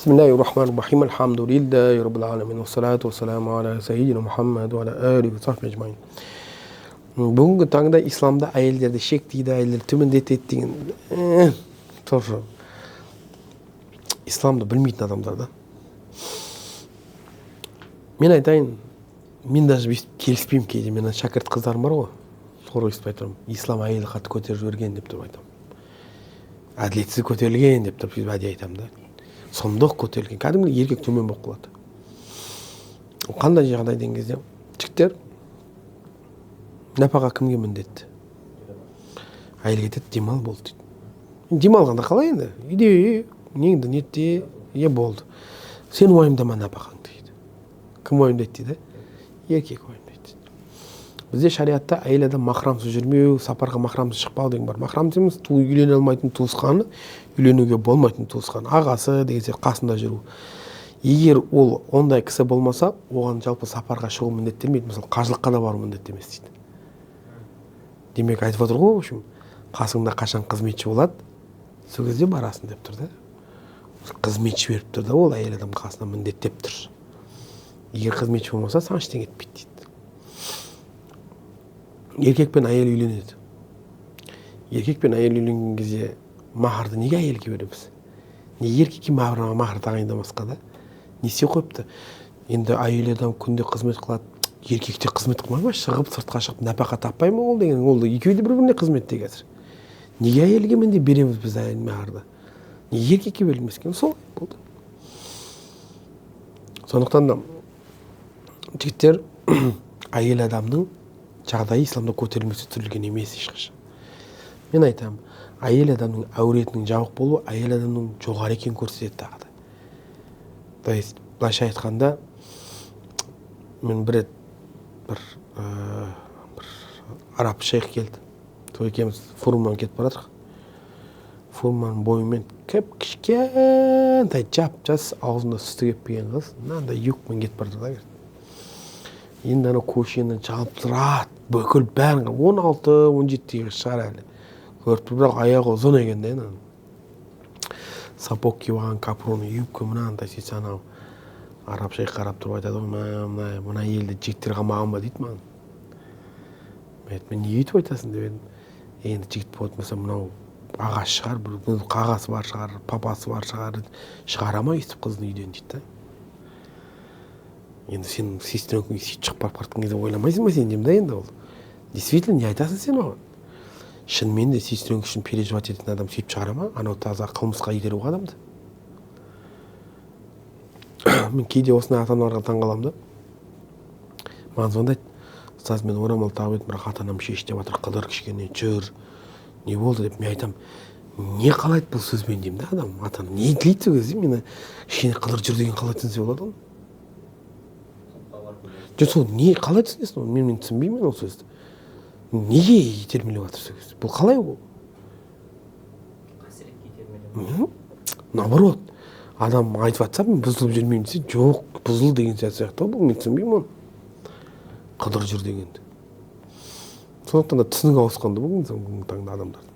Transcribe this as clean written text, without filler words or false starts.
Бисмиллахи рахмани рахим. Альхамдулиллахи раббил аламин. Уассалату уассаламу аля сайидина Мухаммад уа аля алихи уа сахбихи ажмаин. Бүгінгі таңда исламда әйелдерді шектейді, әйелдерді төмендетеді деген тоже исламды білмейтін адамдар да. Мен айтайын, мен даже бүйтіп келіспеймін кейде. Менің шәкірт қыздарым бар ғой, соларға өйстіп айтамын: ислам әйелді қатты көтеріп жіберген деп тұрып айтамын, әділетсіз көтерілген деп тұрып сөйтіп әдейі айтамын да. Сұмдық көтерілген, кәдімгі еркек төмен болып қалады. Қандай жағдай деген кезде, жігіттер, нәпақа кімге міндетті? Әйелге айтады: демал, болды дейді. Демалғанда қалай енді? Үйде неңді нетте, е, болды, сен уайымдама нәпақаңды дейді. Кім уайымдайды дейді? Еркек уайымдайды дейді. Бізде шариатта әйел адам махрамсыз жүрмеу, сапарға махрамсыз шықпау деген бар. Махрам дейміз үйлене алмайтын туысқаны, үйленуге болмайтын туысқан, ағасы деген сияқты, қасында жүру. Егер ол ондай кісі болмаса, оған жалпы сапарға шығу міндеттелмейді. Мысалы, қажылыққа да бару міндетті емес дейді. Демек, айтып отыр ғой, в общем, қасыңда қашан қызметші болады, сол кезде барасың деп тұр да. Қызметші беріп тұр да, ол әйел адам қасына міндеттеп тұр. Егер қызметші болмаса, саған ештеңе етпейді дейді. Еркек пен әйел үйленеді. Еркек пен әйел үйленген кезде махрды неге әйелге береміз? Неге еркекке махр тағайындамасқа да? Не істей қойыпты енді? Әйел адам күнде қызмет қылады, еркек те қызмет қылмай ма? Шығып, сыртқа шығып нәпақа таппай ма ол деген? Ол екеуі де бір біріне қызметте қазір. Неге әйелге міндет береміз біз әйел махрды? Неге еркекке берілмеске? Солай болды. Сондықтан да, жігіттер, әйел адамның жағдайы исламда көтерілмесе түсірілген емес ешқашан. Мен айтамын, әйел адамның әуретінің жабық болуы әйел адамның жоғары екенін көрсетеді тағы да. То есть, былайша айтқанда, мен бір рет бір араб шейх келді. Сол екеуміз фурман кетіп бара жатырмық. Фурманның бойымен кіп кішкентай, жап жас, аузында сүті кеппеген қыз мынандай юбкамен кетіп бара жатыр да. Енді анау көшені жалтырат, бүкіл бәрін, 16-17-дегі шығар әлі, көріп тұр. Бірақ аяғы ұзын екен да. Енді сапог киіп алған, капрон юбка мынандай. Сөйтсе, анау араб шейх қарап тұрып айтады ғой: мә, мына елде жігіттер қалмаған ба дейді маған. Мен айттым: неге өйтіп айтасың деп едім. Енді жігіт болатын болса, мынау ағасы шығар, бір қағасы бар шығар, папасы бар шығар, шығара ма өйстіп қызын үйден дейді да. Енді сен сестренкаң сөйтіп шығып барып жатқан кезде ойламайсың ба сен деймін да. Енді ол действительно, не айтасың сен оған? Шынымен де сестренка үшін переживать ететін адам сөйтіп шығара ма? Анау таза қылмысқа итеру ғой адамды. Мен кейде осындай ата аналарға таңқаламын да. Маған звондайды: ұстаз, мен орамал тағып едім, бірақ ата анам шеш деп жатыр, қыдыр, кішкене жүр, не болды деп. Мен айтамын: не қалайды бұл сөзбен деймін да. Адам, ата ана не тілейді сол кезде? Мені кішкене қыдыр жүр деген қалай түсінсе болады оны? Жоқ, сол не, қалай түсінесің оны? Мен түсінбеймін мен ол сөзді. Неге итермелеп жатыр сол кезде? Бұл қалай ол? Қасіретке итермелеп. Наоборот, адам айтып жатса, мен бұзылып жүрмеймін десе, жоқ, бұзыл деген сияқты ғой бұл. Мен түсінбеймін оны, қыдыр жүр дегенді. Сондықтан да түсінігі ауысқан да бүгінгі таңда адамдардың.